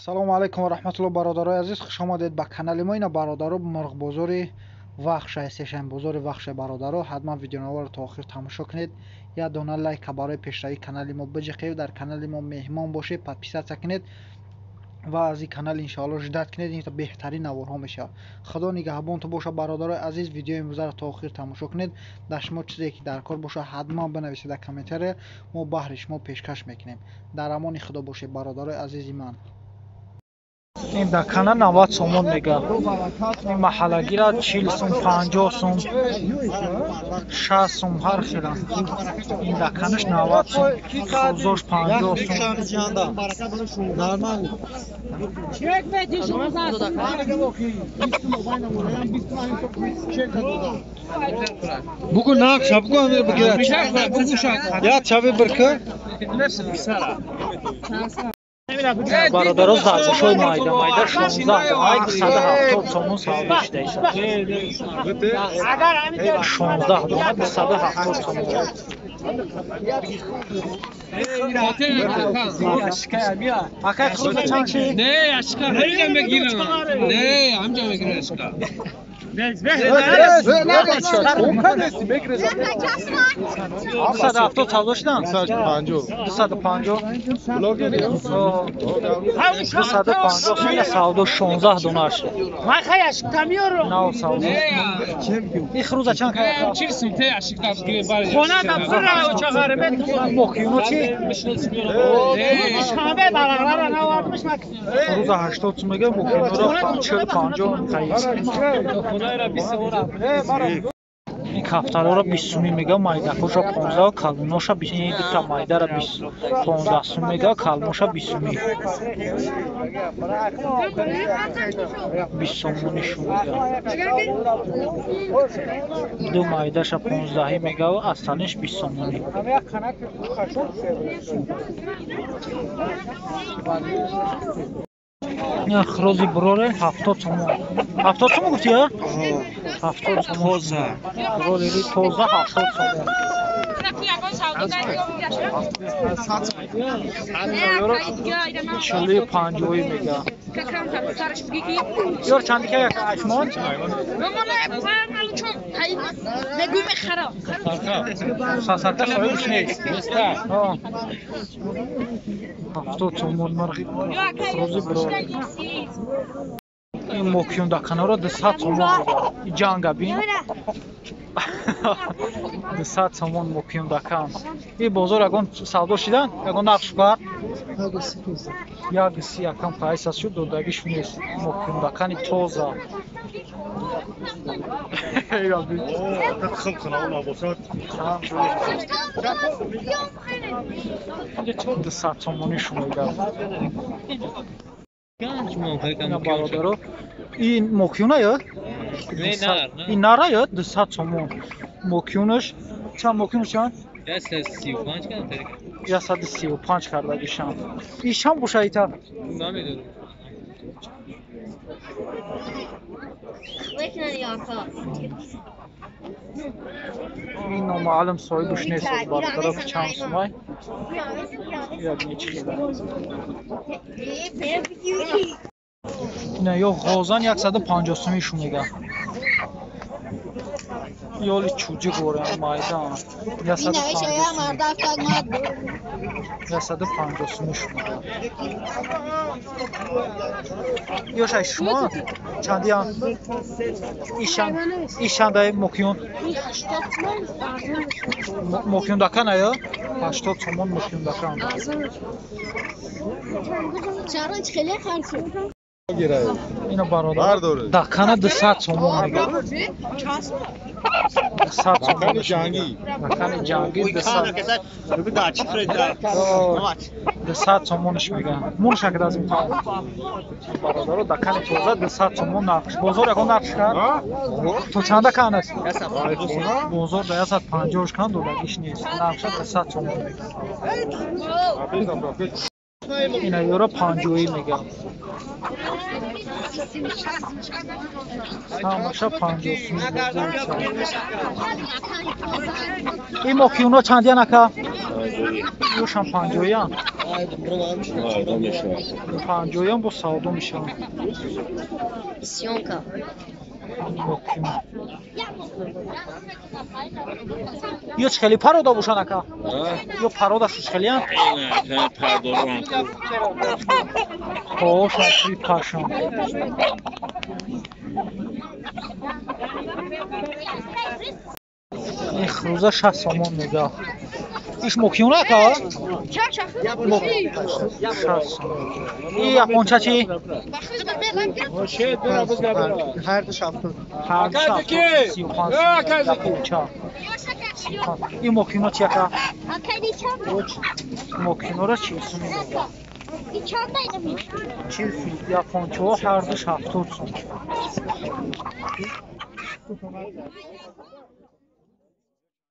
Салому алайкум ва раҳматуллоҳ, бародарои азиз, хуш омадед ба канали мо. Ина бародаро, мурғбозори Вахша, сешанбе бозори Вахша. Бародаро, ҳатман видеонаворо то охир тамошо кунед. Як дона лайка барои пешравии канали мо биҷиқед, дар канали мо меҳмон бошед, подписаться кунед ва аз ин канал иншоалло ждать кунед, ин беҳтарин наворҳо мешавад. Худо нигаҳбонтон бошад, бародарои азиз. Видеои имрӯзаро то охир тамошо кунед. Дар шумо чизе ки дар кор бошад, ҳатман бинависед дар комментария, мо баҳри шумо пешкаш мекунем. Дар амони Худо бошед, бародарои азизи ман. Ин дакана 90 сомон мега. Ин маҳаллагира 40 сум, 50 сум, 60 сум ҳар хела. Ин даканаш 90 сум, хӯзош 50 сум. Бугу нақша, бугу амир бигирад. Я чави бирка. Бародаро, заргӯшҳои майда майда 16 дона 270 сомон савдо шуда. 16 дона 270 сомон. Акай хӯза чанд шид? Не, ашка ҳамҷа мегирам. Не, ҳамҷа мегирам ашка. 270 савдо шудан? 250. 250. 250 сомон савдо 16 донаш. Нав савдо. Ин хрӯза чанд кая? 40 сум те ашка бигир бар. Хона да пура очағаре Мокиюно чи? Шанбе барағлара навардмиш мак. Хрӯза 80 сум мега, мокиюнора 40 50 қайис. Ин кафтарҳоро 20 сумӣ мега, майдакоша 15, калоноша 20, дута майдара 20 15 сум мега, калоноша 20 сумӣ. 20 сомонӣ шу мега. Ду майдаша 15 мега ва астаниш 20 сомонӣ. Ин хрози броре 70 сомон. 70 сомон гуфтӣ, а? 70 сомон. Тоза. Бролери тоза 70 сомон. Чили панҷоҳӣ мега. Ёр чанди ка як ашмон? Сасарка соҳибш нест. 70 сомон нархи хрози броре. Ин мокиюндаканаро 200 сомон мега. Ин ҷанга бин. 200 сомон мокиюндакан. Ин бозор ягон савдо шидан? Ягон нарх шукар? Як си якам қайса шуд, додагиш нест. Мокиюндакани тоза. Хм хона бошад. 200 сомонӣ шу мега. Ина бародаро, ин мокиюна ё? Ин нара ё? 200 сомон. Мокиюнаш чанд, мокиюнаш чанд? 135 кардам. 135 кардагишам. Ишам боша ита? Намедонам. Ин номаълум соҳибаш нест, бародаро, ки чанд сумай. Як нечи хела. Ина ё ғозан 150 сумӣ шу мега. Ёли чӯҷи горам майдан. 150 сумӣ шу мега. Ёшай шумо чандиян? Ишандай мокиюн? Мокиюндакан ая? 80 сомон мокиюндакан. Ина бародар, дакана 200 сомон мега. 200 сомон. Дакани ҷангӣ 200 сомонаш мега. Мунаш акда аз ин бародаро, дакани тоза 200 сомон нархш. Бозор ягон нархш кард? То чанда кан аст? Бозор да 150 кан додагиш нест. Нархша 200 сомон мега. Ина ёра панҷоӣ мегам. Ҳамаша 50 сум. Ин мокиюно чандиян ака? Ёшам панҷоян. Панҷоян бо савдо мешаванд. Ё чӣ хеле парода бошанд ака? Ё пародашу чӣ хелиян? Ошам при пашам. Ин хрӯза 60 сомон мега. Иш мокиёна ака? 60 сомон. И японча чӣ? Ҳар ду 70. Ҳар ду 70, 35 японча. Ин мокино чи ака? Мокинора 40 сум мега. 40 сум япончаҳо ҳар ду 70 сум.